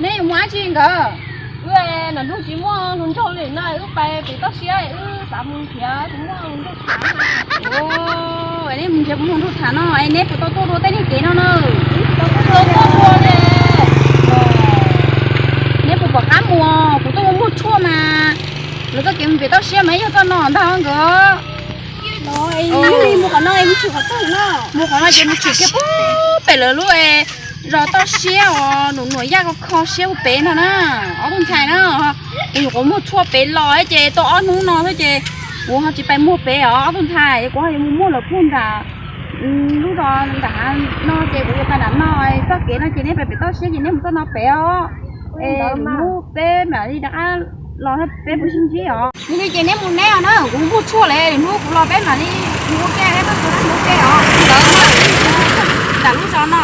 Neb yuav mus dab tsi nkawd? Wb nram nroog tsis muaj hluas nraug li no, wb pais pem toj siab, wb xav mus nrhiav puas muaj hluas nraug tham. Neb mus nrhiav puas muaj hluas nraug tham no, es neb puas tau tuaj dua tej niag kev no na? Neb puas pom qab mus? Kuv tuaj mus muag tshuaj mas. Lawv txoj kev mus pem toj siab mas yog txoj no ntag nkawd. Mus qhov no, mus qhov no ces mus tshwm kiag pem lawv lub zos toj siab os, num nuam yaj kho kho siab ua pem no na, ob tug ntxhais na. Kuv nyuam qhuav muag tshuaj pem los ces tau ob hnub no xwb ces kuv ho tsis pais muag pem os ob tug ntxhais, kuv ho yuav mus muag lawm puag nram lub zos nram hav no ces kuv yuav pais nram no, txoj kev no ces neb pais pem toj siab ces neb mus txoj no pem os. Es hnub peb mam li rov qab los peb puas sib ntsib os. Yog li ces neb mus neb os na, kuv muag tshuaj lawm, hnub kuv los peb mam li mus ua ke, peb mus ua ke os. Ntawd nram lub zos no.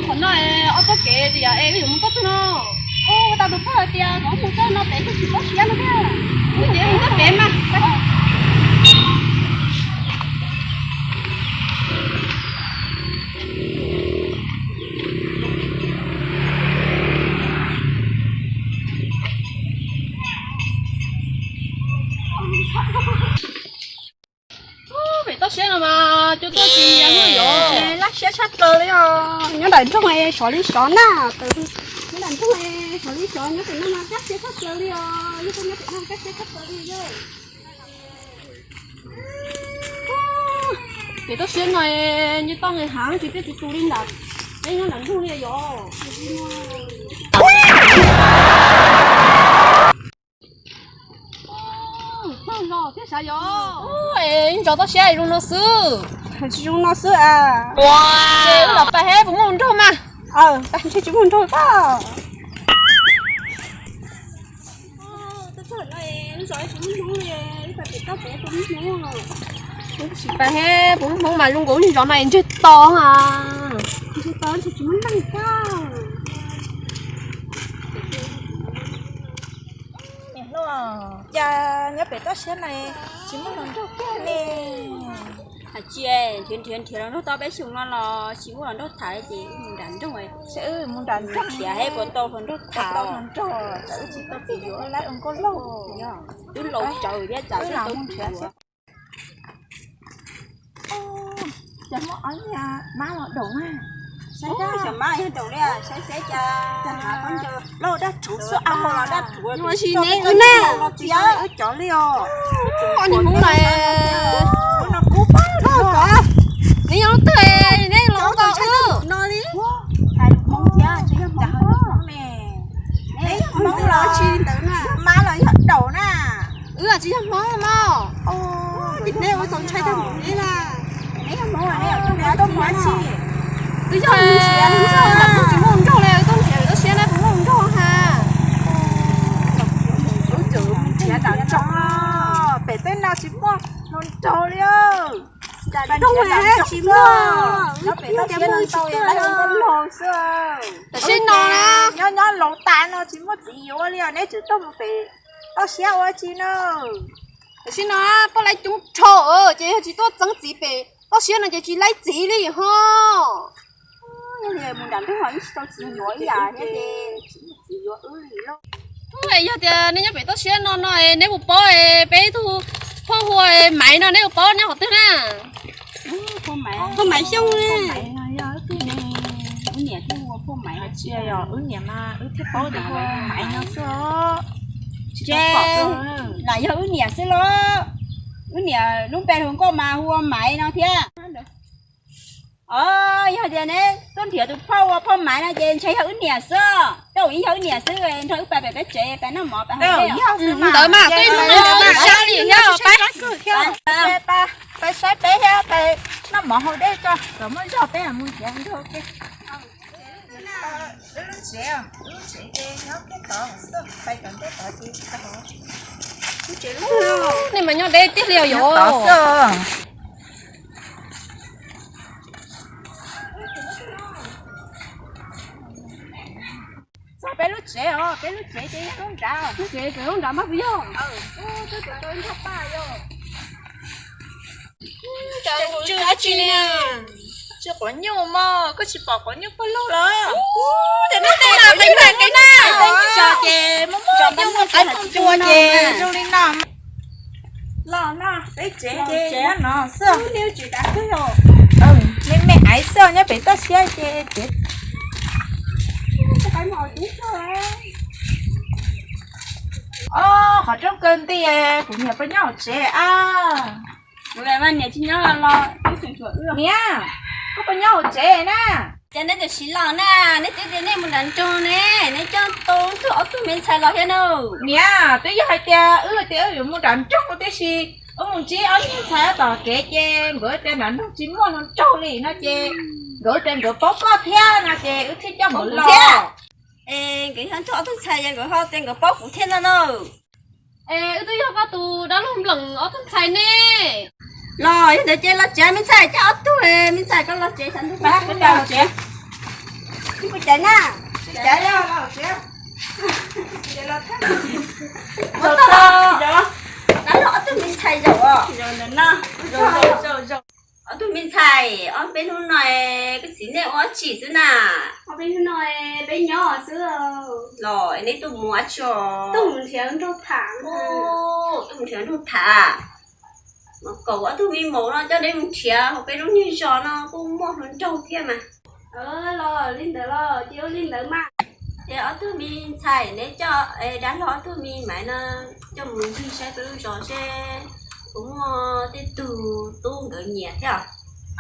Qhov no ob txoj kev tias es yuav mus txoj twg no? Ua tau tus phauj hais tias kom mus txoj no pem txoj tsis txoj siab no thiab. Mus ces mus txoj pem mas. Pem toj siab no mas cua tuaj tsis yog yuav laj siab tshaj plaws li os. Nyob nram nroog sov li sov na. Nyob nram nroog sov li sov, nyob pem no mas kaj siab tshaj plaws li os. Yog nyob pem no kaj siab tshaj plaws li. Pem toj siab no nce toj nqis hav tsis tiaj tsis tus li ntawd. Peb nyob nram nroog li yog. Los thiab sav yog. Ntsos toj siab zoo no xwb. Tsis zoo no xwb a. Ces wb los pais seb puas muaj hluas nraug mas. Ntshe tsis muaj hluas nraug tau. Sim pais seb puas muaj hluas nraug mas zoo nkaus lub zos no es ntseg to ha. Ntseg to tsis muaj neeg tau. Cas nyob pem toj siab no tsis muaj hluas nraug kiag li. Hais tsis nrhiav nrhiav hluas nraug tau peb xyoos no los tsis muaj hluas nraug tham li ces mus nram nroog. Mus nram nroog nrhiav seb puas tau hluas nraug tham. Wb tsis tau tus yuav lawm nkauj laug. Twb laus tsawv thiab tsam twb tau tus yuav. Cas muaj ob niag mab los daum na. Xyov mab yog daum li, saib saib cas. Lauj, dab rhuv xwb, dab rhuv. Ua si neb wb na. Wb cov li os. Ob niag hmoob lawm. Neb yog leej twg, neb los ua cas wb no li? Hais hmoob thiab, tsis yog hmoob ne. Neb yog hmoob los tsis ntawd na, mab los yog daum na. Wb tsis yog hmoob mog. Neb ua txaus ntshai tag npaum li na. Neb yog hmoob, neb yog hmoob tsis. Twb yog lam tsis muaj nraug li, wb tuaj nrhiav toj siab na, puas muaj nraug ha. Wb tseem nrhiav nram nroog, pem tej no tsis muaj hluas nraug li. Nram nroog tsis muaj, nyob pem toj siab no tau lawv ua nkauj laug xwb. Tam sim no na, nyob nyob laus tas no tsis muaj txiv yuav li os, neb tseem tuaj mus pem toj siab ua tsi na. Tam sim no poj laib coob dhau ces yog tsis tuaj txeeb txiv pem toj siab no ces tsis laib txiv li ho. Yog li mus nram nroog los yeej tsis tau txiv yuav ib yam thiab ces tsis muaj txiv yuav wb li lauj. Yog tias nej nyob pem toj siab no no neb puas paub peb ib tug phauj hu ua Maiv no, neb puas paub neb qhov twg na? Phauj Maiv Xyooj. Wb niam thiaj hu ua phauj Maiv. Tsis yog, wb niam mas wb thiaj paub tias hu ua Maiv no xwb. Ces lam yog wb niam xwb los? Wb niam lub npe hluas nkauj mas hu ua Maiv no thiab. Os, yog tias neb tuaj nrhiav tus phauj ua phauj Maiv no ces ntshe yog wb niam xwb. Tej zaum yeej yog wb niam xwb, nrog wb pais pem peb tsev pais noj mov pais haus dej. Ntawd mas tej zaum no sab li thiab pais. Pais saib peb thiab pais noj mov haus dej tso, kom muaj zog peb mus nrhiav nraug. Nej mas nyob deb tiag li os yom. Txog peb lub tsev os, peb lub tsev ces yog lub nrad. Lub tsev ces lub nrad mas puas yog? Tsw dab tsi ne? Tsw quav nyuj mog, koj tsis pom quav nyuj pog lug los? Ces nej tej no qis na, qis na. Tso ces muaj muaj nyuj muaj qaib muaj npua ces zoo li no. Los no, peb tsev ces nyob no xwb. Me me aiv xwb, nyob pem toj siab ces tsev. Ob, qhov rooj kaw nti, kuv niam puas nyob hauv tsev a? Niam tsis nyob los los. Niam, koj puas nyob hauv tsev na? Ces nej tam sim los na, nej twb tias nej mus nram nroog ne, nej coj tau ntug ob tug me ntxhais los thiab na. Niam, twb yog hais tias wb tias wb yuav mus nram nroog tib si, wb mus ntsib ob niag ntxhais tom kev ces nkawd tias nram nroog tsis muaj hluas nraug li no ces nkawd tias nkawd paub koj thiab no ces wb thiaj coj nkawd los. Es nkawd yog ntug ob tug ntxhais ces nkawd ho tias nkawd paub kuv thiab no na. Es wb twb yog koj tus dab laug npleem ob tug ntxhais ne. Los yog ntawd ces los tsev me ntxhais, coj ob tug me ntxhais koj los tsev, xav ntuj pab peb los tsev. Tsis pub caiv na, caiv los tsev. Dab laug ob tug me ntxhais zaum os. Ob tug me ntxhais, ob peb hnub no koj txiv nej ua dab tsi xwb na? Ob peb hnub no peb nyob xwb. Los neb tuaj mus ua dab tsi? Tuaj mus nrhiav nraug tham. Tuaj mus nrhiav nraug tham. Mas kaum ob tug me maum no coj neb mus nrhiav hauv peb lub niag zos no kuj muaj hluas nraug thiab mas. Los li ntawd los ces ua li ntawd mas. Ces ob tug me ntxhais neb coj, dab laug ob tug me maiv no coj mus ncig saib peb lub zos seb puas muaj tej tug tub nkawd nyiam thiab.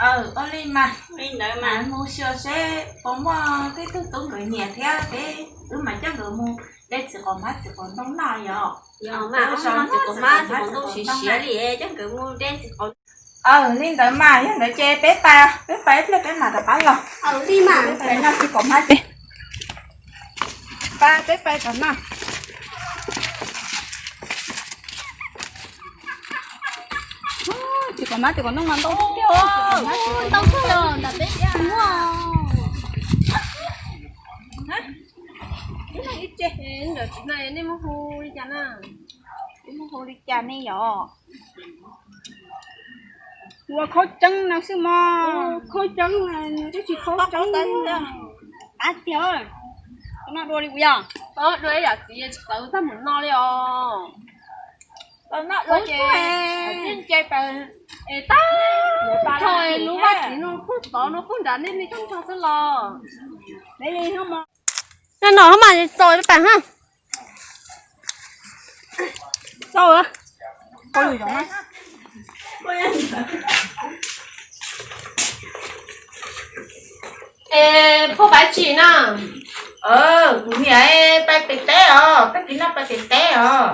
Ua li mas, li ntawd mas mus xyuas seb puas muaj tej tug tub nkawd nyiam thiab peb wb mam coj nkawd mus de txiv qaub hmab txiv qaub ntoo noj yom. Yog mas, txiv qaub hmab txiv qaub ntoo siav siav li, coj nkawd mus de txiv qaub. Li ntawd mas yog ntawd ces peb pais, peb pais ib pliag peb mam rov qab los. Li mas, peb noj txiv qaub hmab ces. Peb pais tom no. Txiv qaub hmab txiv qaub ntoo mas ntau tiag, txiv qaub hmab txiv qaub ntoo ntawm peb tsis muaj. Ib tse, ntawm tsis na, nej muab hu li cas na? Muab hu li cas ne yom? Ua khaub ceeb no xwb mog. Khaub ceeb, twb tsis khaub ceeb. Qab tiag, noj dua li kuv yog. Dua ib yam txiv tsis txawv tag mus no li os. Tau noj dua ces nce pas es tag. Thaum lub vaj txiv no kuj tod no kuj nrad nej me tub nrog xwb los. Noj no mas txaus tas ha. Txaus. Es phauj pais tsi na? Kuv niam pais pem teb os, peb tiv no pais pem teb os.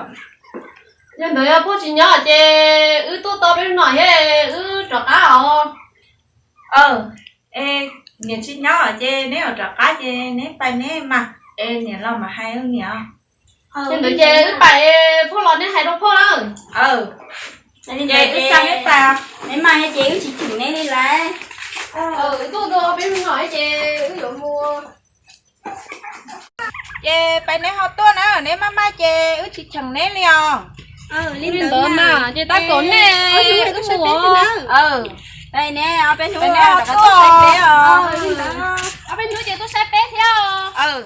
Yog ntawd yog phauj tsis nyob ces wb tuaj tau peb lub no thiab wb rov qab os. Niam tsis nyob ces neb yuav rov qab ces neb pais neb mas, es niam los mam hais niam. Yog ntawd ces wb pais, phauj los neb hais rau phauj na. Ces wb xa neb pais, neb mas ces wb tsis cheem neb li lawm. Wb tuaj tau peb lub no ces wb yuav mus. Ces pais neb ho tuaj na, neb maj maj ces wb tsis cheem neb li os. Li ntawd mas ces tab kaum nej wb mus. Pais neb ob peb hnub, ob peb hnub ces tuaj saib peb thiab os.